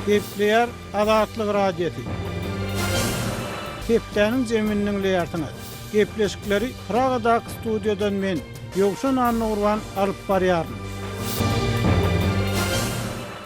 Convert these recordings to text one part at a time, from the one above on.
Gepleýär Azatlyk Radiosy. Hepdäniň jemini diňleýärsiňiz. Gepleşikleri Pragadaky studiýadan men, Ýowşan Annagurban alyp barýaryn.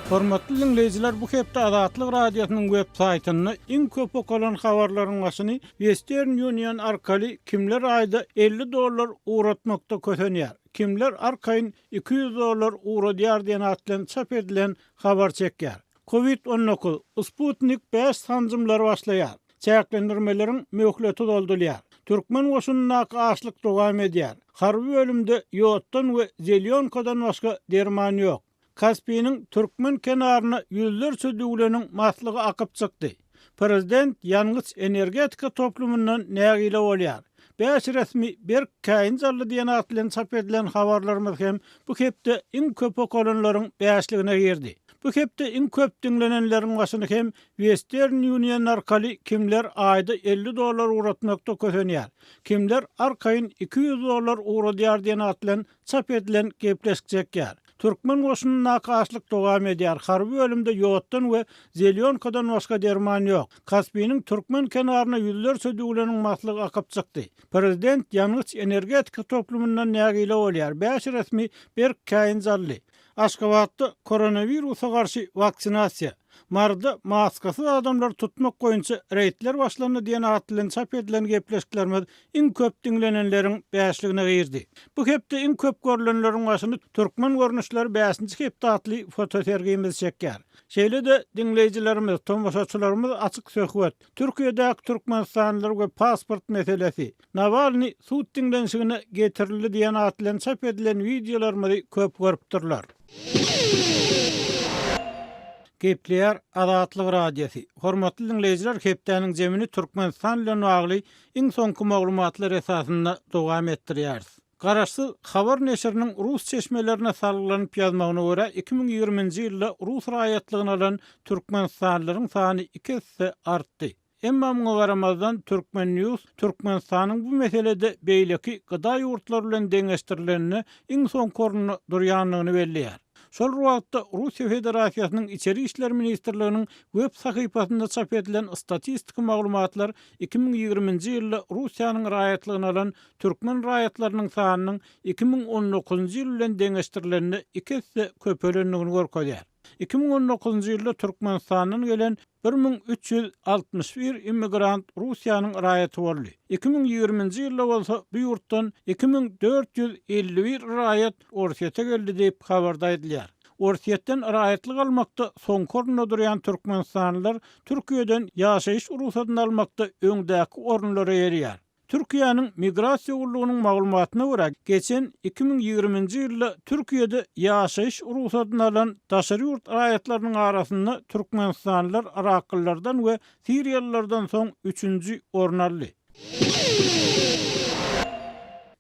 Hormatly diňleýjiler, bu hepde Azatlyk Radiosynyň web saýtynda iň köp okalan habarlaryň başyny Western Union arkaly kimler aýda 50 dollar ugratmakda kösenýär, kimler arkaýyn 200 dollar ugradýar diýen at bilen çap edilen habar çekýär. Covid 19, Sputnik bäş sanjymlary başlaýar. Çäklendirmeleriň möhleti uzaldylýar. Türkmen goşunyndaky açlyk dowam edýär. Harby bölümde ýoddan we zelýonkadan başga derman ýok. Kaspiniň türkmen kenaryna ýüzlerçe düwleniň maslygy akyp çykdy. Prezident ýangyç-energetika toplumyndan nägile bolýar. Bäş resmi berk käýinç aldy diýen at bilen çap edilen habarlarymyz hem bu hepde iň köp okalanlaryň bäşligine girdi. Bu hepde iň köp diňlenenleriň başyny hem Western Union arkaly kimler aýda 50 dollar ugratmakda kösenýär, kimler arkaýyn 200 dollar ugradýar diýen at bilen çap edilen gepleşik çekýär. Türkmen goşunyndaky açlyk dowam edýär, harby bölümde ýoddan we zelýonkadan başga derman ýok. Kaspiniň türkmen kenaryna ýüzlerçe düwleniň maslygy akyp çykdy. Prezident ýangyç-energetika toplumyndan nägile bolýar, bäş resmi berk käýinç aldy. Aşgabatda koronawirusa garşy waksinasiýa, Maryda maskasyz adamlary tutmak boýunça reýdler başlandy diýen at bilen çap edilen gepleşiklerimiz iň köp diňlenenleriň bäşligine girdi. Bu hepde iň köp görlenleriň başyny Türkmen görnüşleri bäşinji hepde atly fotosergimiz çekýär. Şeýle-de diňleýjilerimiz, tomaşaçylarymyz açyk söhbet, Türkiýedäki türkmenistanlylar we pasport meselesi, Nawalnyý sud diňlenişigine getirildi diýen at bilen çap edilen wideolarymyzy köp görüpdirler. Gepleýär Azatlyk Radiosy. Hormatly diňleýjiler hepdäniň jemini Türkmenistan bilen bagly iň soňky maglumatlar esasynda dowam etdirýäris. Garaşsyz habar neşiriniň rus çeşmelerine salgylanyp ýazmagyna görä, 2020-nji ýylda rus raýatlygyny alan türkmenistanlylaryň sany iki esse artdy. Emma muňa garamazdan, Turkmen. News Türkmenistanyň bu meselede beýleki gda ýurtlary bilen deňeşdirilende iň soňky orunda durýandygyny belleýär. Şol bir wagtda, Russiýa Federasiýasynyň Içeri işler ministrliginiň web sahypasynda çap edilen statistiki maglumatlar 2020-nji ýylda Russiýanyň raýatlygyny alan türkmen raýatlarynyň sanynyň 2019-njy ýyl bilen deňeşdirilende iki esse köpelendigini görkezýär. 2019-njy ýylda Türkmenistandan gelen 1361 immigrant Russiýanyň raýaty boldy. 2020-nji ýylda bolsa bu ýurtdan 2451 raýat Orsýete geldi diýip, habarda aýdylýar. Orsýetden raýatlyk almakda soňky orunda durýan türkmenistanlylar Türkiýeden ýaşaýyş rugsadyny almakda öňdäki orunlary eýeleýär. Türkiýäniň Migrasiýa gullugynyň maglumatyna görä, geçen 2020-nji ýylda Türkiýede ýaşaýyş rugsadyny alan daşary ýurt raýatlarynyň arasynda türkmenistanlylar yraklylardan we siriýalylardan soň üçünji orny aldy.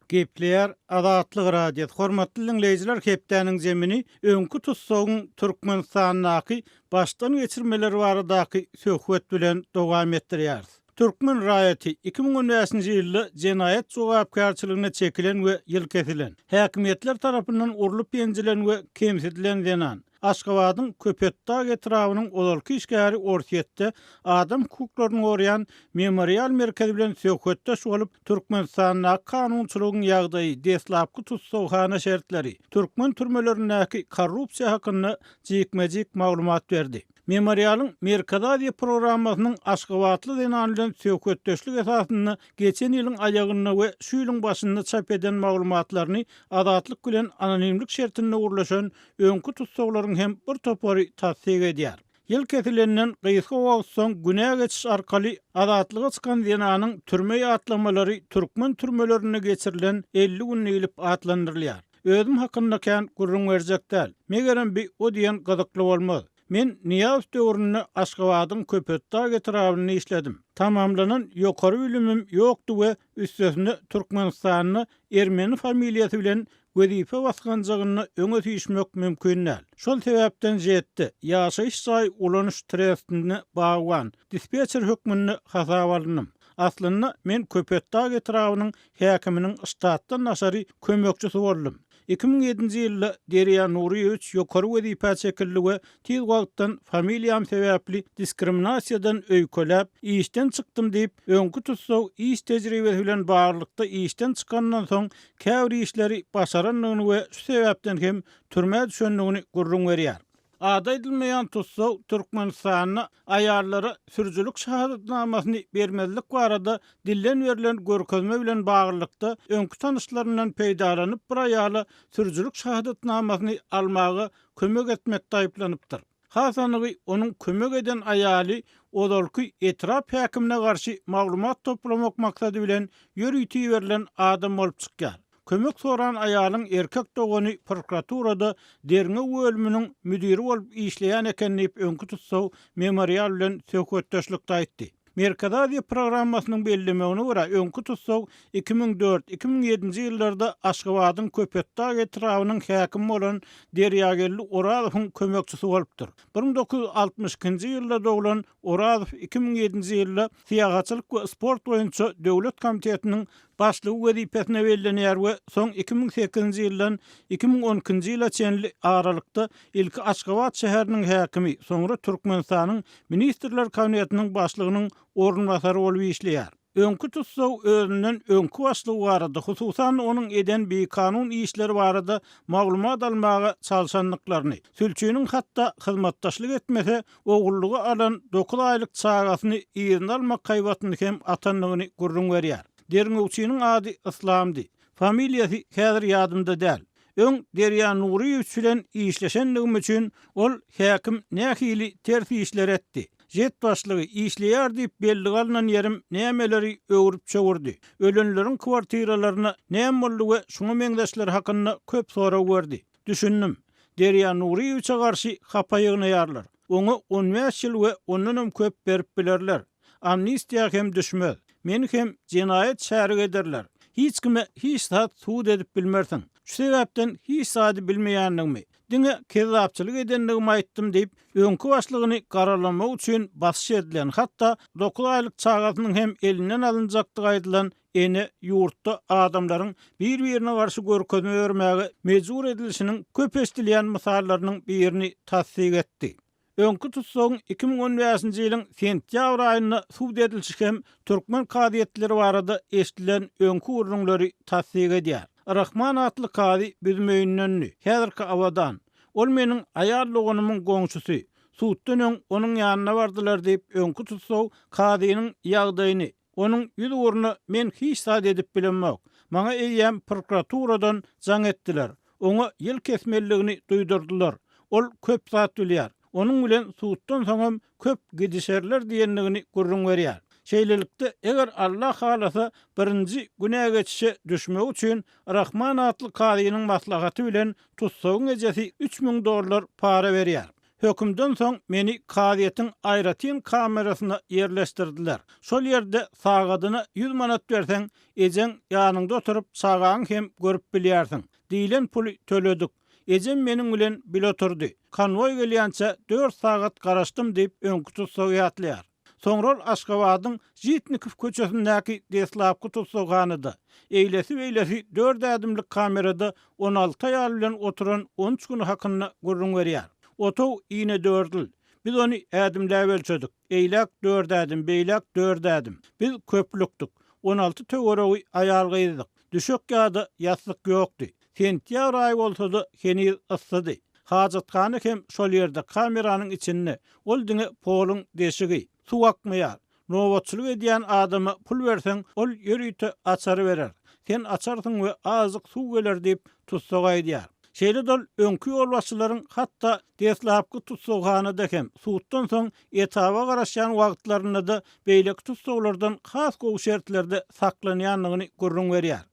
Gepleýär Azatlyk Radiosy, Hormatly diňleýjiler, hepdäniň zemini öňki tussagyň Türkmenistandaky başdan geçirmeleri baradaky söhbet bilen dowam etdirýäris. Türkmen raýaty, 2015-nji ýylda jenaýat jogapkärçiligine çekilen we ýyl kesilen, häkimiýetler tarapyndan urlup-ýenjilen we kemsidilen zenan, Aşgabadyň Köpetdag etrabynyň ozalky işgäri Orsýetde adam hukuklaryny goraýan Memorial merkezi bilen söhbetdeş bolup, Türkmenistandaky kanunçylygyň ýagdaýy, deslapky tussaghana şertleri, türkmen türmelerindäki korrupsiýa hakynda jikme-jik maglumat berdi. Memorialyň Merkezi Aziýa programmasynyň aşgabatly zenan bilen söhbetdeşlik esasynda geçen ýylyň aýagynda we şu ýylyň başynda çap eden maglumatlaryny Azatlyk bilen anonimlik şertinde gürleşen öňki tussaglaryň hem bir topary tassyk edýär. Ýyl kesilenden gysga wagt soň günä geçiş arkaly azatlyga çykan zenanyň türme ýatlamalary türkmen türmelerinde geçirilen 50 gün diýlip atlandyrylýar. Özüm hakynda kän gürrüň berjek däl. Megerem bi o diýen gyzykly bolmaz. Men Nyýazow döwründe Aşgabadyň Köpetdag etrabynda işledim. Tamamlanan ýokary bilimim ýokdy we üstesine Türkmenistanda ermeni familiýasy bilen wezipe basganjagynda öňe süýşmek mümkin däl. Şol sebäpden ŽET-de, ýaşaýyş jaý ulanyş trestinde bagban, dispetçer hökmünde hasaba alndym. Aslynda men Köpetdag etrabynyň häkiminiň ştatdan daşary kömekçisi boldum. 2007-nji ýylda Derýa Nuryýewiç ýokary wezipä çekildi we tiz wagtdan familiýam sebäpli diskriminasiýadan öýkeläp, işden çykdym diýip, öňki tussag iş tejribesi bilen baglylykda işden çykandan soň käbir işleri başarandygyny we şu sebäpden hem türmä düşendigini gürrüň berýär. Ady aýdylmaýan tussag Türkmenistanda aýallara sürüjilik şahadatnamasyny bermezlik barada dilden berlen görkezme bilen baglylykda öňki tanyşlaryndan peýdalanyp bir aýala sürüjilik şahadatnamasyny almaga kömek etmekde aýyplanypdyr. Has anygy onuň kömek eden aýaly ozalky etrap häkimine garşy maglumat toplamak maksady bilen ýörite iberilen adam bolup çykýar. Kömek soran aýalyň erkek dogany prokuraturada derňew bölüminiň müdiri bolup işleýän eken diýip, öňki tussag Memorial bilen söhbetdeşlikde aýtdy. Merkezi Aziýa programmasynyň bellemegine görä, öňki tussag 2004, 2007-nji ýyllarda Aşgabadyň Köpetdag etrabynyň häkimi bolan Derýageldi Orazowyň kömekçisi bolupdyr. 1962-nji ýylda doglan Orazow 2007-nji ýylda Syýahatçylyk we sport boýunça döwlet komitetiniň başlygy wezipesine bellenýär we soň 2008-nji ýyldan 2012-nji ýyla çenli aralykda ilki Aşgabat şäheriniň häkimi, soňra Türkmenistanyň Ministrler Kabinetiniň başlygynyň orunbasary bolup işleýär. Öňki tussag özünden öňki başlygy barada, hususan-da onuň eden bikanun işleri barada maglumat almaga çalşandyklaryny, sülçiniň hatda hyzmatdaşlyk etmese, ogullyga alan dokuz aýlyk çagasyny yzyna almak haýbatyny hem atandygyny gürrüň berýär. Derňewçiniň ady Yslamdy. Familiýasy häzir ýadymda däl. Öň Derýa Nuryýewiç bilen işleşendigim üçin ol häkim nähili ters işler etdi, ŽET başlygy işleýär diýip bellige alnan ýerim nämeleri öwrüp-çöwürdi, ölenleriň kwartiralaryna näme boldy we şuňa meňzeşler hakynda köp sorag berdi. Düşündim. Derýa Nuryýewiçe garşy hapa ýygnaýarlar. Oňa on bäş ýyl we ondanam köp berip bilerler. Amnistiýa hem düşmez. Meni hem jenaýat şärigi ederler. Hiç kime hiç zat subut edip bilmersiň. Şu sebäpden hiç zady bilmeýändigimi, diňe kezzapçylyk edendigimi aýtdym diýip, öňki başlygyny garalamak üçin basyş edilen, hatda dokuz aýlyk çagasynyň hem elinden alynjakdygy aýdylan ene ýurtda adamlaryň bir-birine garşy görkezme bermäge mejbur edilişiniň köp eşidilýän mysallarynyň birini tassyk etdi. Öňki tussagyň 2015-nji ýylyň sentýabr aýynda sud edilişi hem türkmen kazyýetleri barada eşidilen öňki gürrüňleri tassyk edýär. Rahman atly kazy Büzmeýindendi, häzirki Abadan. Ol meniň aýal doganymyň goňşusy. Suddan öň onuň ýanyna bardylar diýip, öňki tussag kazynyň ýagdaýyny, Onuň ýüz ugruna men hiç zat edip bilemok. Maňa eýýäm prokuraturadan jaň etdiler. Oňa ýyl kesmelidigini duýdurdylar. Ol köp zat bilýär. Onuň bilen suddan soňam köp gidişerler diýendigini gürrüň berýär. Şeýlelikde, eger Alla halasa, birinji günä geçişe düşmegi üçin Rahman atly kazynyň maslahaty bilen tussagyň ejesi 3000 dollar para berýär. Hökümden soň meni kazyýetiň aýratyn kamerasyna ýerleşdirdiler. Şol ýerde sagadyna ýüz manat berseň, ejeň ýanyňda oturyp çagaňy hem görüp bilýärsiň. Diýlen puly töledik. Ejem meniň bilen bile oturdy. Konwoý gelýänçä dört sagat garaşdym diýip, öňki tussag ýatlaýar. Soňra ol Aşgabadyň Žitnikow köçesindäki deslapky tussaghanada, eýlesi-beýlesi dört ädimlik kamerada 16 aýal bilen oturan on üç güni hakynda gürrüň berýär. Otag inedördül. Biz ony ädimläp ölçedik. Eýläk dört ädim, beýläk dört ädim. Biz köplükdik. 16 töweregi aýal-gyzdyk. Düşek ýa-da ýassyk ýokdy. Sentýabr aýy bolsa-da, heniz yssydy. Hajathana hem şol ýerde, kameranyň içinde. Ol diňe poluň deşigi. Suw akmaýar. Nobatçylyk edýän adama pul berseň, ol ýörite açary berer. Sen açarsyň we azajyk suw geler diýip, tussag aýdýar. Şeýle-de ol öňki ýolbaşçylaryň hatda deslapky tussaghanada hem, suddan soň etaba garaşýan wagtlarynda-da beýleki tussaglardan has gowy şertlerde saklanýandygyny gürrüň berýär.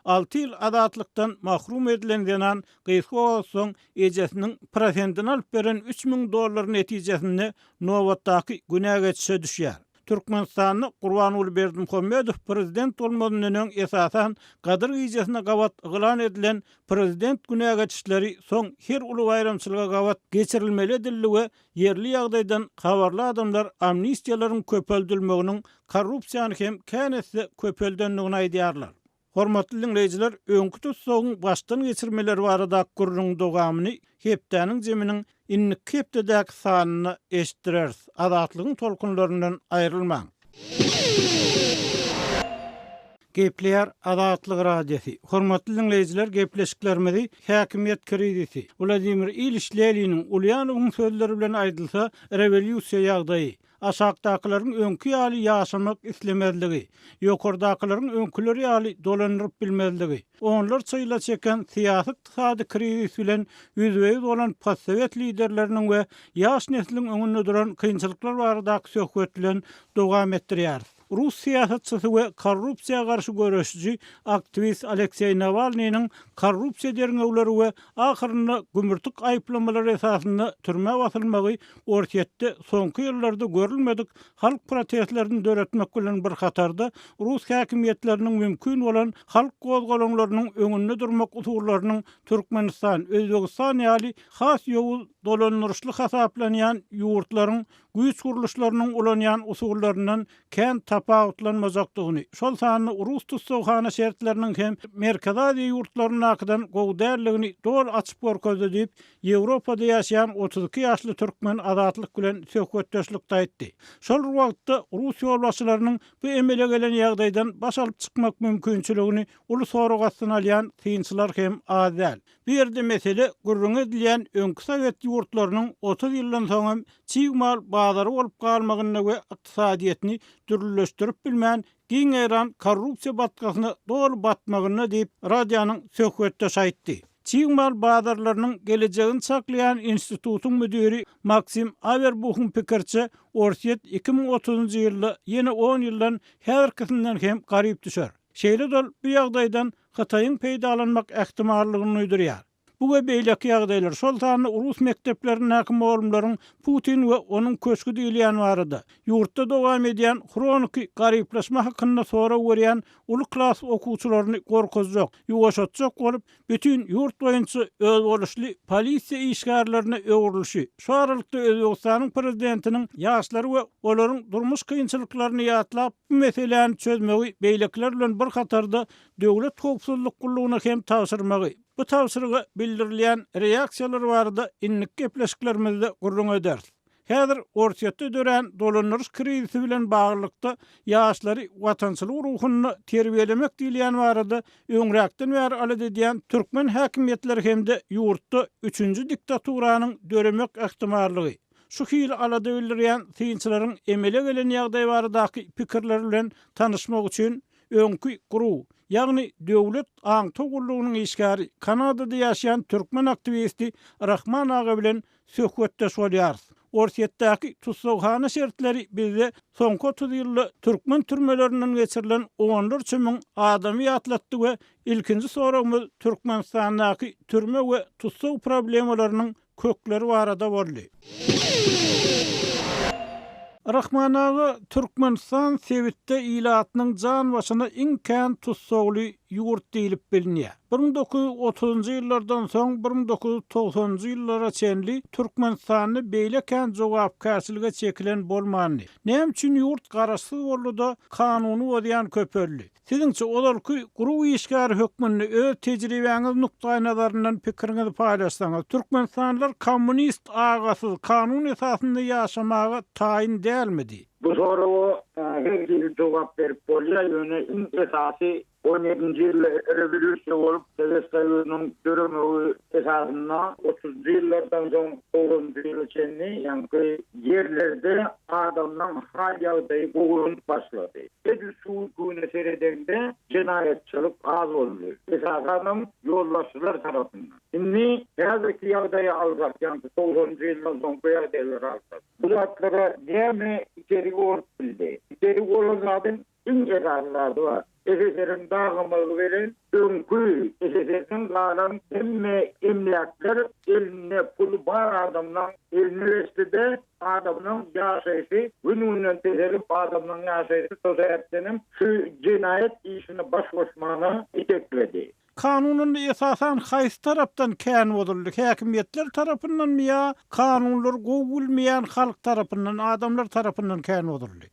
Alty ýyl azatlykdan mahrum edilen zenan gysga wagt soň ejesiniň prosentini alyp beren 3000 dollary netijesinde nobatdaky günä geçişe düşýär. Türkmenistanda Gurbanguly Berdimuhamedow prezident bolmazyndan öň esasan Gadyr gijesine gabat yglan edilen prezident günä geçişleri soň her uly baýramçylyga gabat geçirilmeli edildi we ýerli ýagdaýdan habarly adamlar amnistiýalaryň köpeldilmeginiň korrupsiýany hem kän esse köpeldendigini aýdýarlar. Hormatly diňleýjiler, öňki tussagyň başdan geçirmeleri baradaky gürrüňiň dowamyny hepdäniň jeminiň indiki hepdedäki sanynda eşitdireris. Azatlygyň tolkunlaryndan aýrylmaň! Gepleýär Azatlyk Radiosy. Hormatly diňleýjiler, gepleşiklerimizi häkimiýet krizisi, Wladimir Iliç Leniniň, Ulýanowyň sözleri bilen aýdylsa, rewolýusiýa ýagdaýy, Aşakdakylaryň öňki ýaly ýaşamak islemezligi, ýokardakylaryň öňküleri ýaly dolandyryp bilmezligi, onlarça ýyla çeken syýasy-ykdysady krizis bilen ýüzbe-ýüz bolan postsowet liderleriniň we ýaş nesliň öňünde duran kynçylyklar baradaky söhbet bilen dowam etdirýäris. Rus syýasatçysy we korrupsiýa garşy göreşiji aktiwist Alekseý Nawalnynyň korrupsiýa derňewleri we ahyrynda gümürtik aýyplamalary esasynda türmä basylmagy Orsýetde soňky ýyllarda görülmedik halk protestlerini döretmek bilen bir hatarda rus häkimiýetleriniň mümkin bolan halk gozgalaňlarynyň öňünde durmak usullarynyň Türkmenistan, Özbegistan ýaly has ýowuz dolandyryşly hasaplanýan ýurtlaryň güýç gurluşlarynyň ulanýan usullaryndan kän tapawutlanmajakdygyny, şol sanda rus tussaghana şertleriniň hem Merkezi Aziýa ýurtlaryndakydan gowy däldigini doly açyp görkezdi diýip, Ýewropada ýaşaýan 32 ýaşly türkmen Azatlyk bilen söhbetdeşlikde aýtdy. Şol bir wagtda, rus ýolbaşçylarynyň bu emele gelen ýagdaýdan baş alyp çykmak mümkinçiligini uly sorag astyna alýan synçylar hem az däl. Bu ýerde mesele gürrüňi edilýän öňki sowet ýurtlarynyň 30 ýyldan soň hem çig mal bazary bolup galmagynda we ykdysadyýetini dürlüleşdirip bilmän giň ýaýran korrupsiýa batgasyna doly batmagynda diýip, radionyň söhbetdeşi aýtdy. Çig mal bazarlarynyň gelejegini çaklaýan institutyň müdiri Maksim Awerbuhyň pikiriçe, Orsýet 2030-njy ýylda ýene on ýyldan häzirkisinden hem garyp düşer. Şeýle-de ol bu ýagdaýdan Hytaýyň peýdalanmak ähtimallygyny duýdurýar. Bu we beýleki ýagdaýlar, şol sanda rus mekdeplerindäki mugallymlaryň Putin we onuň köşgi diýilýän barada, ýurtda dowam edýän hroniki garyplaşma hakynda sorag berýän uly klas okuwçylaryny gorkuzjak, ýuwaşatjak bolup, bütin ýurt boýunça özboluşly polisiýa işgärlerine öwrülişi, şu aralykda Özbegistanyň prezidentiniň ýaşlary we olaryň durmuş kynçylyklaryny ýatlap, bu meseläni çözmegi beýlekiler bilen bir hatarda Döwlet howpsuzlyk gullugyna hem tabşyrmagy, bu tabşyryga bildirilýän reaksiýalar barada indiki gepleşiklerimizde gürrüň ederis. Häzir Orsýetde dörän dolandyryş krizisi bilen baglylykda ýaşlary watançylyk ruhunda terbiýelemek diýilýän barada öňräkden bäri alada edýän türkmen häkimiýetleri hem-de ýurtda üçünji diktaturanyň döremek ähtimallygy, şu hili alada bildirýän synçylaryň emele gelen ýagdaý baradaky pikirleri bilen tanyşmak üçin öňki GRU, ýagny Döwlet aňtaw gullugynyň işgäri, Kanadada ýaşaýan türkmen aktiwisti Rahman aga bilen söhbetdeş bolýarys. Orsýetdäki tussaghana şertleri bizde soňky 30 ýylda türkmen türmelerinden geçirilen onlarça müň adamy ýatlatdy we ilkinji soragymyz Türkmenistandaky türme we tussag problemalarynyň kökleri barada boldy. Rahman aga, Türkmenistan sebitde ilatynyň jan başyna iň kän tussagly ýurt diýlip bilinýär. 1930-njy ýyllardan soň 1990-njy ýyllara çenli Türkmenistanda beýle kän jogapkärçilige çekilen bolmandy. Näme üçin ýurt garaşsyz boldy-da, kanuny bozýan köpeldi? Siziňçe, ozalky GRU işgäri hökmünde öz tejribäňiz nukdaýnazaryndan pikiriňizi paýlaşsaňyz, türkmenistanlylar kommunist agasyz, kanun esasynda ýaşamaga taýyn dälmidi? Bu soraga her hili jogap berip bolýar, ýöne iň esasy on ýedinji ýylda rewolýusiýa bolup, Sowet Soýuzynyň döremegi esasynda otuzynjy ýyllardan soň togsanynjy ýyla çenli ýaňky ýerlerde adamlaň hal-ýagdaýy gowulanyp başlady. Edil şu güne seredeňde jenaýatçylyk az boldy. Esasanam ýolbaşçylar tarapyndan. Indi häzirki ýagdaýy alsak, ýaňky togsanynjy ýyldan soňky ýagdaýlary alsak. Bu zatlara näme itergi bolup bildi? Itergi bolan zadyň iň esasy zady bar. SSR-iň dagamagy bilen öňki SSR-den galan hemme emläkler elinde puly bar adamlaň eline geçdi-de, adamlaň ýaşaýşy gün-günden peselip, adamlaň ýaşaýşy şo sebäpdenem şu jenaýat işine baş goşmana itekledi. Kanun onda esasan haýsy tarapdan kän bozuldy, häkimiýetler tarapyndanmy ýa kanunlary gowy bilmeýän halk tarapyndan, adamlar tarapyndan kän bozuldy?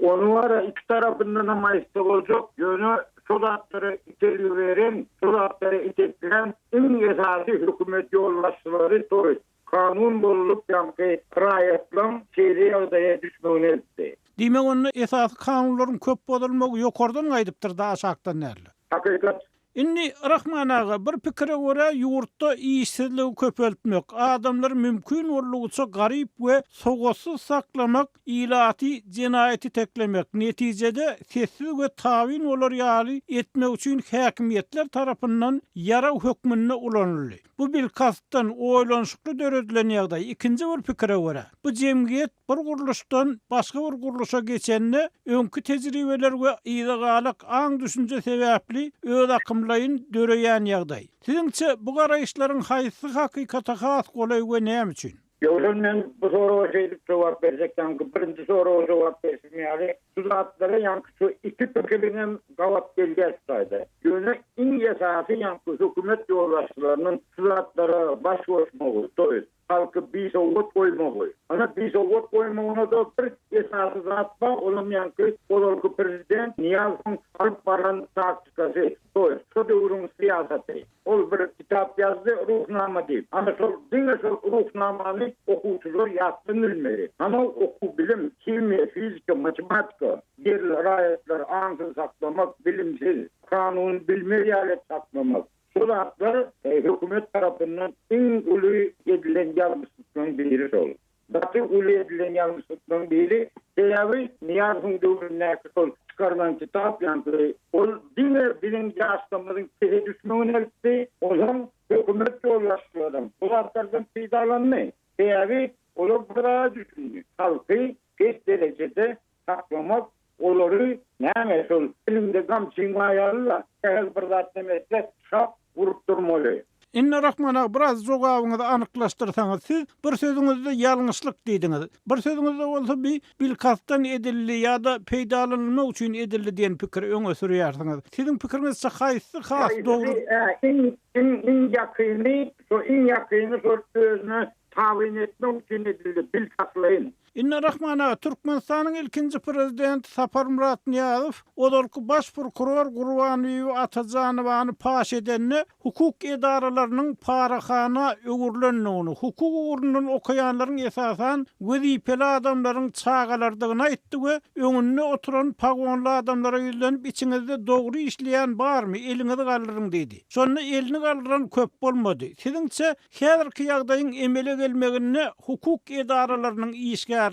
Ony bar-a iki tarapyndanam aýtsa boljak, ýöne. Şo zatlara itergi beren, şo zatlara iteklän iň esasy hökümet ýolbaşçylary toýs kanun bozulyp ýaňky raýatlaň şeýle ýagdaýa düşmegine eltdi. Diýmek onda esasy kanunlaryň köp bozulmagy ýokardan gaýdypdyr-da aşakdan dälde. Hakykat. Indi Rahman aga bir pikire görä ýurtda işsizligi köpeltmek, adamlary mümkin boldugyça garyp we sowatsyz saklamak ilaty jenaýat iteklemek, netijede sessiz we tabyn bolar ýaly etmek üçin häkimiýetler tarapyndan ýarag hökmünde ulanyldy. Bu bilkastdan, oýlanyşykly döredilen ýagdaý. Ikinji bir pikire görä, bu jemgyýet bir gurluşdan başga bir gurluşa geçende öňki tejribeler we yza galak aň-düşünje sebäpli özakymlaýyn döreýän ýagdaý. Siziňçe, bu garaýyşlaryň haýsysy hakykata has golaý we näme üçin? Ýogsam men bu soraga şeýdip jogap berjek, ýaňky birinji soraga jogap berşim ýaly, şu zatlara ýaňky şu iki pikiriňem gabat gelýär şu taýda. Ýöne iň esasy ýaňky hökümet ýolbaşçylarynyň şu zatlara baş goşmagy, to ýest, halky bisowat goýmagy. Ana bisowat goýmagyna-da bir esasy zat bar, olam ýaňky ozalky prezident Nyýazowyň alyp baran taktikasy, to ýest, şo döwrüň syýasaty. Ol bir kitap ýazdy, Ruhnama diýip. Ana şol, diňe şol Ruhnamany okuwçylar ýatdan bilmeli. Ana okuw-bilim, himiýa, fizika, matematika, ýerli raýatlary aňsyz saklamak, bilimsiz, kanuny bilmez ýaly edip saklamak. Şu zatlar hökümet tarapyndan iň uly edilen ýalňyşlyklaryň biri şol. Gaty uly edilen ýalňyşlyklaryň biri, sebäbi Nyýazowyň döwründäki şol çykarylan kitap ýaňky ol diňe biziň ýaşlarymyzyň pese düşmegine eltdi, onsoň hökümet ýolbaşçylaram bu zatlardan peýdalandy. Sebäbi olar bir zada düşündi, halky pes derejede saklamak, olary näme şol eliňde gamçyň bar ýaly-la, sähel bir zat neme etse şap urup durmaly. Indi Rahman aga biraz jogabyňyzy anyklaşdyrsaňyz, siz bir sözüňizde ýalňyşlyk diýdiňiz, bir sözüňizde bolsa bi bilkastdan edildi ýa-da peýdalanylmak üçin edildi diýen pikiri öňe sürýärsiňiz. Siziň pikiriňizçe haýsysy has dogry? Haýsysy iň iň iň ýakyny şo iň ýakyny şol özüne tabyn etmek üçin edildi bilkastlaýyn. Indi Rahman aga, Türkmenistanyň ilkinji prezidenti Saparmyrat Nyýazow ozalky baş prokuror Gurbanbibi Atajanowany paş edende, hukuk edaralarynyň parahana öwrülendigini, hukuk ugrundan okaýanlaryň esasan wezipeli adamlaryň çagalarydygyny aýtdy we öňünde oturan pagonly adamlara ýüzlenip içiňizde dogry işleýän barmy, eliňizi galdyryň diýdi. Şonda elini galdyran köp bolmady. Siziňçe, Häzirki ýagdaýyň emele gelmeginde hukuk edaralarynyň işgärleri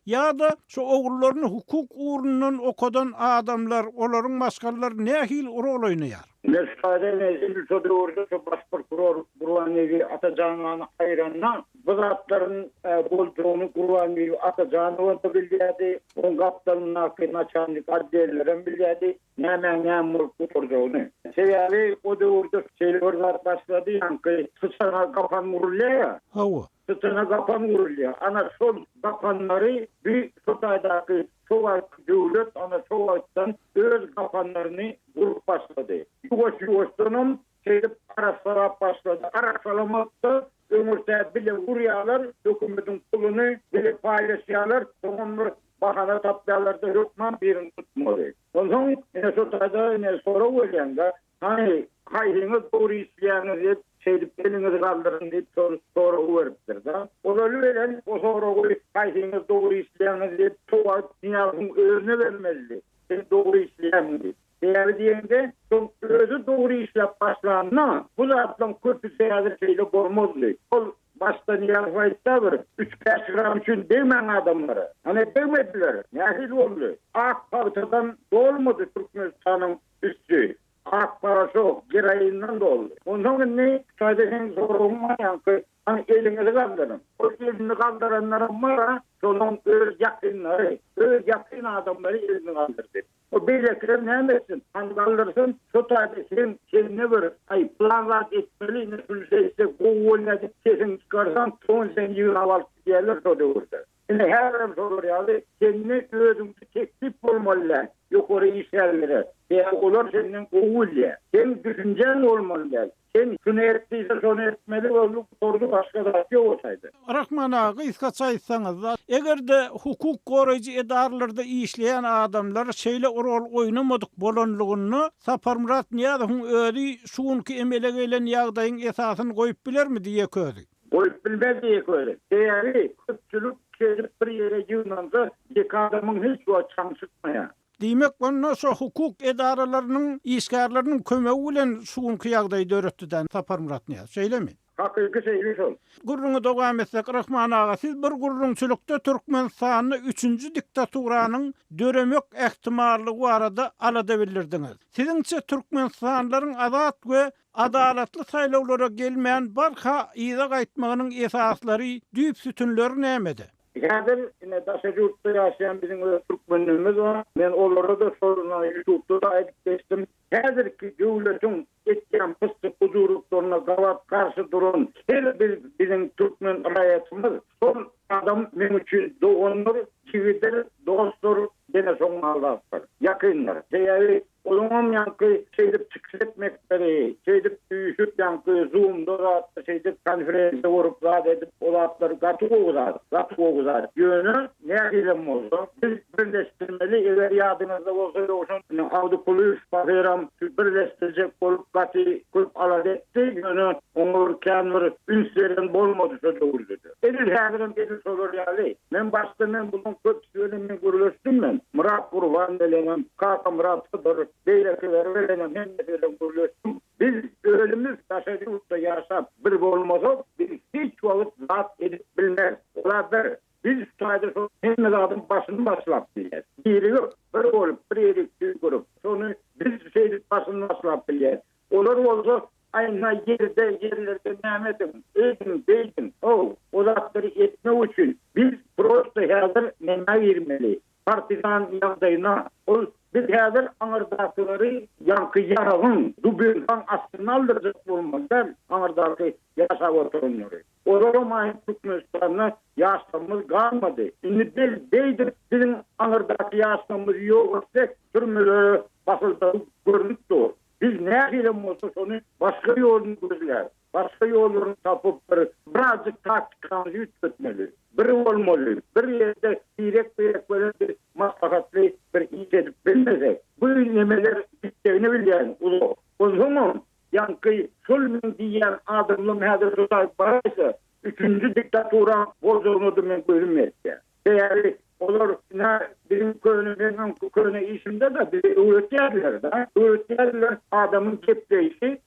ýa-da şu ogullaryny hukuk ugrundan okadan adamlar, olaryň maşgalalary nähili rol oýnaýar? Meşhada edil şo döwürde şo baş prokuror Gurbanbibi Atajanowany aýyranda bu zatlaryň boljagyny Gurbanbibi Atajanowam-da bilýärdi, oň gapdalyndaky naçalnik otdellerem bilýärdi. Nämäň näme bolup gutarjagyny. Sebäbi o döwürde şeýle bir zat başlady, ýaňky syçana gapan urulýar-ýa. Hawa. Syçana gapan urulýar. Ana şol gapanlary bi şo taýdaky şo wagtky döwlet ana şo wagtdan öz gapanlaryny gurup başlady. Ýuwaş-ýuwaşdanam şeýdip arassalap başlady. Arassalamakda öňürtä bile urýarlar, hökümetiň puluny bile paýlaşýarlar, soňam bir Bahana tapýarlar-da hökman birini tutmaly. Onsoň ine şo taýda ine sorag berýäň-de, hany haýsyňyz dogry işleýäňiz diýip, şeýdip eliňizi galdyryň diýip şol soragy beripdir-de. Ozaly bilen o soragy haýsyňyz dogry işleýäňiz diýip şo wagt Nyýazowyň özüne bermelidi. Sen dogry işleýämiň diýip. Sebäbi diýende, şol özi dogry işläp başlanda, bu zatlaryň köpüsi häzir şeýle bolmazdy. Ol başda Nyýazow aýtsa bir, üç-bäş gram üçin degmäň adamlara. Ana degmediler. Nähili boldy? Ak pagtadan dolmady Türkmenistanyň üsti. Ak paraşok, geroinden doldy. Onsoň indi şaýda seň soragyň bar ýaňky, hany eliňizi galdyryň. Ol elini galdyranlaram bar-a, şolaň öz ýakynlary, öz ýakyn adamlary elini galdyrdy. O beýlekiler näme etsin? Hany galdyrsyn, şo taýda sen sende bir, aý, pylan zat etmeli, ine şuny şeýtsek gowy bolýar diýip sesiňi çykarsaň, soň seni ýygnap alyp gidýärler şo döwürde. Ine häzirem şolar ýaly, sende özüňde teklip bolmaly däl. ýokary işgärlere. Sebäbi olar senden gowy bilýär. Seň düşünjäň bolmaly däl. Sen şuny et diýse şony etmeli boldy gutardy başga zat ýok o taýda. Rahman aga gysgaça aýtsaňyzda egerde hukuk goraýjy edaralarda işleýän adamlar şeýle rol oýnamadyk bolanlygynda Saparmyrat Nyýazowyň özi şu günki emele gelen ýagdaýyň esasyny goýup bilermidi ýeke özi? Goýup bilmezdi ýeke özi. Sebäbi köpçülik şeýdip bir ýere ýygnansa ýeke adamyň hiç wagt çaňy çykmaýar. Diýmek onda şo hukuk edaralarynyň işgärleriniň kömegi bilen şu günki ýagdaýy döretdi-dä Saparmyrat Nyýazow, şeýlemi? Hakyky şeýle şol. Gürrüňi dowam etsek, Rahman aga, siz bir gürrüňçilikde Türkmenistanda üçünji diktaturanyň döremek ähtimallygy barada alada bildirdiňiz. Siziňçe türkmenistanlylaryň azat we adalatly saýlawlara gelmän barha yza gaýtmagynyň esaslary, düýp sütünleri nämede? Häzir ine daşary ýurtda ýaşaýan biziň öz türkmenlerimiz bar. Men olara-da şol ýutubda-da aýdyp geçdim. Häzirki döwletiň etýän pyssy-pujuryklaryna gabat garşy duran her bir biziň türkmen raýatymyz şol adam meň üçin dogandyr, jigidir, dostdur, ýene şoň ýaly zatlar. Ýakyndyr. Sebäbi Olaňam ýaňky şeýdip çykyş etmekleri, şeýdip üýşüp ýaňky zoomda zatda şeýdip konferensiýa gurup zat edip o zatlar gaty gowy zat, gaty gowy zat. Ýöne nähilem bolsa biz birleşdirmeli eger ýadyňyzda bolsa Ýowşan ine Abdy Kulyýew pahyram şu birleşdirjek bolup gaty köp alada etdi ýöne oňa bir kän bir üns beren bolmady şo döwürdede. Edil häzirem edil şolar ýaly. Men başda men bulaň köpüsi bilen men gürleşdim men. Myrat Gurban bilenem, Kakamyrat Hydyr, beýlekileri bilenem hemmesi bilen gürleşdim. Biz özümiz daşary ýurtda ýaşap bir bolmasak biz hiç wagt zat edip bilmeris. Ola bir. Biz şu taýda şo hemme zadyň başyny başlap bilýäs. Birigip, bir bolup, bir ýerik tüýkürip, şony biz şeýdip başyny başlap bilýäs. Olar bolsa Aýna ýerde, ýerlerde näme ediň, öýdüň, beýdiň. How, o zatlary etmek üçin biz prosto häzir nämä girmeli? Partizan ýagdaýyna. Ol biz häzir aňyrdakylary ýaňky ýaragyň, dubinkaň astyna aldyrjak bolmaly däl, aňyrdaky ýaşap oturanlary. Olaram aýyp Türkmenistanda ýaşlarymyz galmady. Indi biz beýdip biziň aňyrdaky ýaşlarymyzy ýok etsek, türmelere basyljagy görnüp dur. Biz nähilem bolsa şony başga ýoluny gözläp, başga ýollaryny tapyp bir birazjyk taktikamyzy üýtgetmeli. Bir bolmaly, bir ýerde birek-birek bilen biz maslahatly bir iş edip bilmesek, bu nemeler gitjegini bilýän uzak. Onsoňam ýaňky şol meň diýýän adamlam häzir şu taýyp baraýsa, üçünji diktaturaň boljagyna-da meň gözüm ýetýär. Sebäbi olar ine biziň köne meň öňki köne işimde-de bize öwretýärdiler-de. Öwretýärdiler adamyň gepleýşi,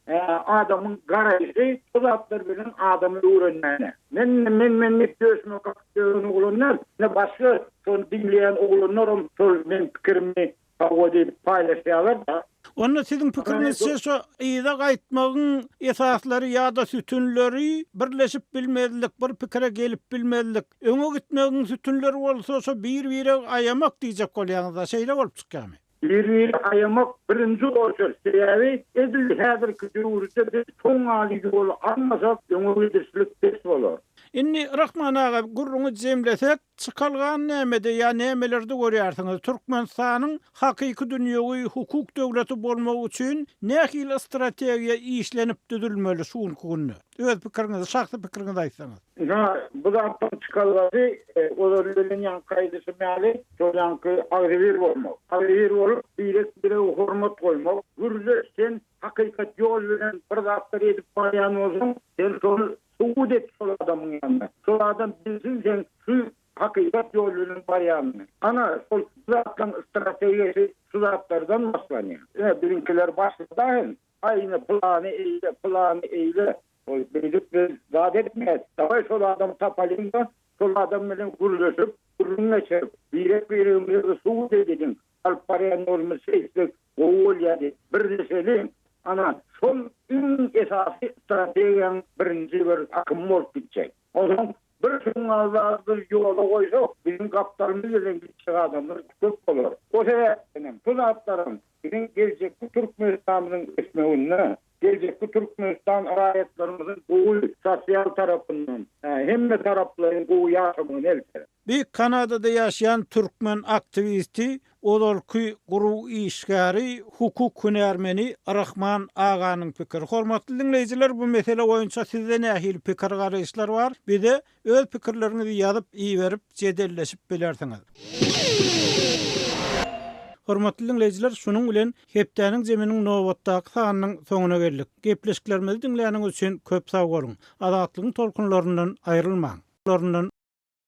adamyň garaýşy şu zatlar bilen adamy öwrenmäne. Men men men diýip döşüme kakyp ýören oglan däl. Ine başga şony diňleýän oglanlaram şol meň pikirimi Hawa diýip paýlaşýarlar-da. Onda siziň pikiriňizçe şo yza gaýtmagyň esaslary ýa-da sütünleri birleşip bilmezlik, bir pikire gelip bilmezlik, öňe gitmegiň sütünleri bolsa şo bir-biregi aýamak diýjek bolýaňyzda, şeýle bolup çykýarmy? Bir-biri aýamak birinji oçer, sebäbi edil häzirki döwürde biz soňňaly ýoly almasak öňe gidişlik pes bolar. Indi Rahman aga gürrüňi jemlesek, Çykalgany nämede ýa nämelerde görýärsiňiz? Türkmenistanyň hakyky dünýewi hukuk döwleti bolmagy üçin nähili strategiýa işlenip düzülmeli şu günki günde? Öz pikiriňizi, şahsy pikiriňizi aýtsaňyz. Ynha, bu zatlaryň çykalgasy, ozaly bilen ýaňky aýdyşym ýaly, şol ýaňky agzybir bolmak. Agzybir bolup, birek-birege hormat goýmak. Gürleş, sen hakykat ýol bilen bir zatlar edip barýan bolsaň, sen şony Subut et şol adamyň ýanynda. Şol adam bilsin seň şu hakykat ýoly bilen barýanyňy. Ana, şol bu zatlaryň strategiýasy şu zatlardan başlanýar. Ine, biziňkiler başlady hem. Aý, ine, pylany eýle, pylany eýle. Ol beýdip biz zat etmeýäs. Dawaý şol adamy tapalyň-da, şol adam bilen gürleşip, gürrüň geçirip, birek-biregimize subut edeliň. Alyp barýan ýolumyz şeýtsek gowy bolýar diýip, birleşeliň. Ana, şol iň esasy strategiýaň birinji bir akymy bolup gitjek. Onsoň bir şuňňalda biz ýola goýsak, biziň gapdalymyz bilen gitjek adamlar köp bolar. O sebäpdenem şu zatlaryň biziň geljekki Türkmenistanymyzyň ösmeginde, geljekki Türkmenistan raýatlarymyzyň gowy sosial tarapyndan, hemme taraplaýyn gowy ýaşamagyna elter. Bi Kanadada ýaşaýan türkmen aktiwisti, ozalky GRU işgäri, hukuk hünärmeni Rahman aganyň pikiri. Hormatly diňleýjiler bu mesele boýunça sizde nähili pikir-garaýyşlar bar? Bize öz pikirleriňizi ýazyp iberip jedelleşip bilersiňiz. Hormatly diňleýjiler şunuň bilen hepdäniň zeminiň nobatdaky sanynyň soňuna geldik. Gepleşiklerimizi diňläniňiz üçin köp sag boluň. Azatlygyň tolkunlaryndan aýrylmaň. Laryndan.